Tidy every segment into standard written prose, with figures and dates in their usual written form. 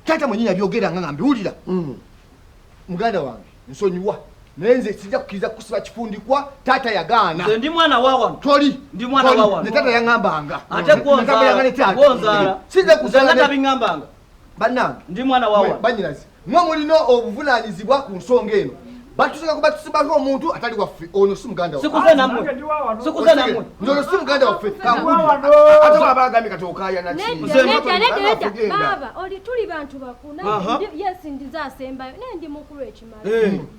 Taata mwennyini yabyogera nga mbiwulira. Muganda wange nsonyiwa, naye nze sijja kukkiriza kukusiba kifundikwa. Taata yagaana. Nze ndi mwana wa wano. Toli. Ndi mwana wa wano. Ne taata yaŋŋambanga. Ate Natambulanga ne taata. gwonzaala. Sinze kuzaala Nze nga tabiŋŋambanga. Bannange. Ndi mwana wa wano. Bannyinaze, mwe mulina obuvunaanyizibwa ku nsonga eno. Batusooka kubatusibako omuntu atali waffe. Ono si muganda waffe. Sikuze nammwe. Sikuze nammwe. Nze ono si muganda waffe. Kankuli. Ate bw'aba agambye kati okaayana ki? Nedda, nedda, nedda, nedda. Baaba, oli tuli bantu bakulu. Aha. Yes, ndize asembayo naye ndi mukulu ekimala.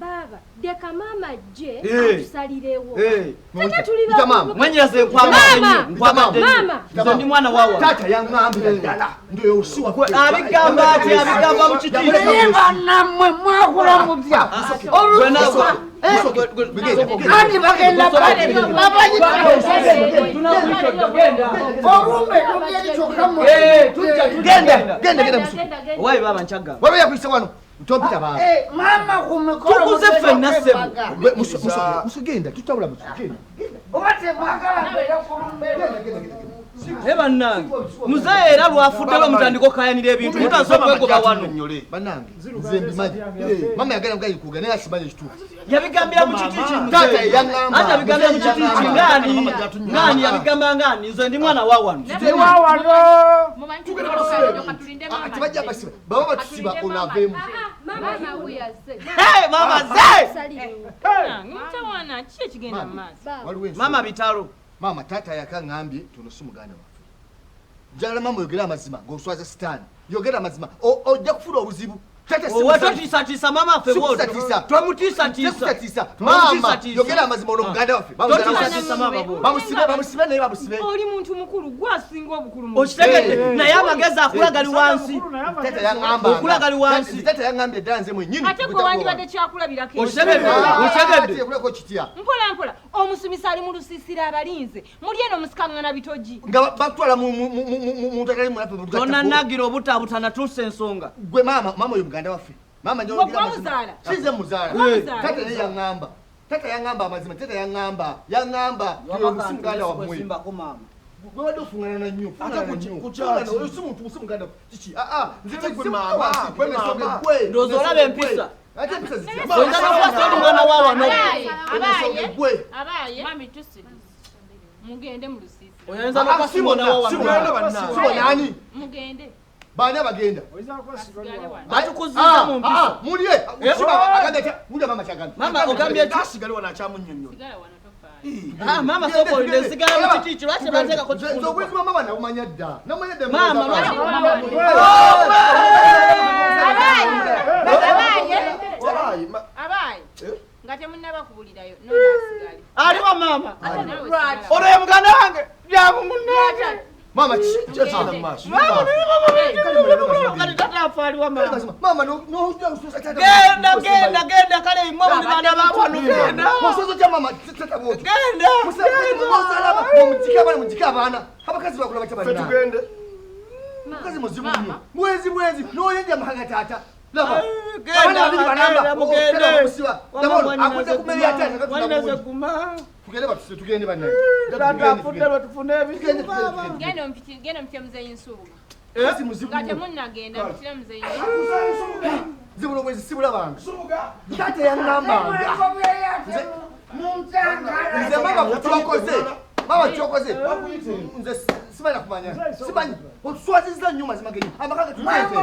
Baaba, leka maama ajje atusalirewo. Fenna tuli Yita maama. bakulu. Mwannyinaze, nkwagadde nnyo. Maama! Nkwagadde nnyo. Maama! Nze ndi mwana wa wano. Taata yaŋŋambira ddala nti oyo si waffe. Abigamba ati abigamba mu kiti. Naye bannammwe mwakula mutya? Gwe naawe. Anti bagenda babayita olumbe lugeri kyokka mu Genda, genda, genda musuku. Owaayi baaba nkyagamba. Waliwo yakuyise wano. Tompita baaba. Maama ku mikolo Tukuze ffenna ssebo. Gwe, musu genda, tutawula musu genda. Oba temwagala mbeera ku lumbe. Naye bannange, muzeeyi era lwafudde mutandika okukayanira ebintu mutasobola kwegoba wano. Bannange, nze mbimanyi. Maama yagenda mugayi kuga naye asimanyi ekituufu. Yabigambira mu kiti ki? Taata ye yaŋŋamba. Anti abigambira mu kiti ki ngaani? Ngaani yabigamba ngaani? Nze ndi mwana wa wano. Ah, tebajja basiba. Baba batusiba ono aveemu. Maama wuyo azze. Hey, maama ze! Atusalirewo. Mutawaana ki ekigenda mu maaso? Baaba. Waliwo ensonga. Maama bitalo. Maama, taata yakaŋŋambye nti ono si muganda waffe. Njagala maama oyogere amazima ng'oswaza sitaani. Yogera amazima. Ojja kufuna obuzibu. Taata si Owa musajja. totiisatiisa maama ffe bw'otyo. Sikutiisatiisa. Tomutiisatiisa. Tekutiisatiisa. Maama, Tomutiisatiisa. yogera amazima ono muganda waffe. Bamuzaala waffe. Totiisatiisa maama bw'otyo. Bamusibe, bamusibe naye bamusibe. Oli muntu mukulu, gwe asinga obukulu mu Okitegedde? Naye amagezi akula gali wansi. Taata yaŋŋamba. Okula gali wansi. Taata yaŋŋambye ddala nze mwennyini. Ate gwe wandibadde kyakulabirako. Okitegedde? Ah, Okitegedde? ate kitya? Mpola mpola, omusumisa ali mu lusiisira abalinze muli eno musikaŋŋana bitogi. Nga batwala muntu atali munaffe. Tonannagira obutaabuta natuusa ensonga. Gwe maama, maama oyo muganda waffe. Maama Gwe gwamuzaala? Sinze muzaala. Gwe muzaala? Taata naye yaŋŋamba. Taata yaŋŋamba amazima. Taata yaŋŋamba. Yaŋŋamba. Oyo si muganda wammwe. Simbako maama. Gwe wadde ofuŋŋana nnyo. Ate ku kyaki? Fuŋŋana. Oyo si muntu, si muganda waffe. Kiki? Ah, ah. Nze Ate gwe si maama, wansi. gwe Ensonga maama. gwe. Ndowooza olaba empisa. Ate empisa zitya? Oyinza n'okuba oli mwana wa wano. Abaaye, Ensonga gwe. abaaye, mami tusiri mugende mu lusiisira. Oyinza n'okuba si mwana wa Si wano. bonna. Bannange. Si bonna ani? Mugende. Baani abagenda? Asigale wano. Batukuziza mu mpisa. Mulye. Mulye mama kyagambye. Maama ogambye ki? Asigale wano akyamunnyonnyola. Sigala wano, tofaayo. Ah, maama sooka olinde nsigala mu kiti ki lwaki tebanteekako Nze kifundikwa? obwenzi bwa maama nabumanya dda. Namanya dda. Maama, lwaki- Abaaye, Walayi, abaaye, nga temunnaba kubulirayo nono asigale. Aliwa maama. Naawe sigala. Ono ye muganda wange. Jangu munnange. Maama kyekigenda mu maaso. Kati taata afa aliwa maama. Maama n'ojja osusa taata. Genda, genda, genda kale mmwe muli baana ba wano genda. Osoza otya maama taata bw'otyo? Genda. Mugike abaana, mugike abaana. Abakazi bakula batya Ffe bannange? tugende. Mukazi muzibu nnyo. Mwezi mwezi n'oyenja amahanga taata. Laba. Genda, Abaana babiri genda, balamba. mugende. Taata bamusiba. Laba ono, Wamma akudde ku mmere ya taata. mwannyinaze guma. Tugende batuse, tugende bannange. Taata afudde lwe tufune Tugende, ebizibu tugende, baaba. tugende. Genda ompitire muzeeyi Nsubuga. Mukazi muzibu Nga nnyo. temunnagenda mpitire muzeeyi Nsubuga. Nze buno obwenzi sibulabanga. Taata yaŋŋambanga. Nze maama kyokoze. Maama kyokoze. Nze simanyi nakumanya. Simanyi. Otuswazizza nnyo mazima genyi. Amaka getuleete.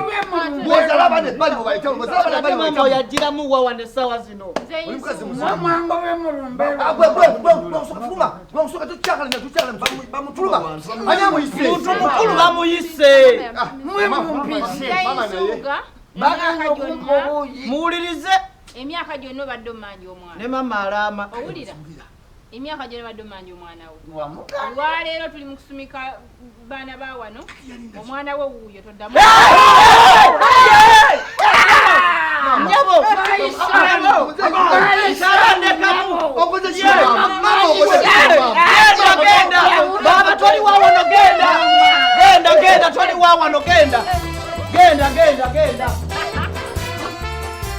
Bw'ozaala abaana ebbali bwebayitamu. Bw'ozaala abaana Ate ebbali maama bwebayitamu. oyagiramu wa wano essaawa zino? Muzeeyi Oli mukazi Nsubuga. muzibu. Mwangobe mulumbe. Ah, gwe, gwe, gwe, gwe, osooka fuluma. Gwe osooka tukyakala nnyo, tukyakala nnyo. Fuluma. Ani amuyise? Muntu mukulu bamuyise. Ah, Mwe mumpise. Muzeeyi Maama naye. Nsubuga, Bagenda emyaka okumpa gyonna obuugi. Muwulirize. Emyaka gyonna obadde omanja omwana. Ne maama alaama. Owulira? Emyaka gyonna obadde omanja omwana wo. Wamuganda. Olwaleero tuli mu kusumika baana ba wano. Omwana wo wuuyo, toddamu. Nnyabo. Nsaba Okoze ki maama? Maama okoze ki maama? Genda, genda. Baaba toli wa wano genda. Genda, genda toli wa wano genda. Genda, genda, genda.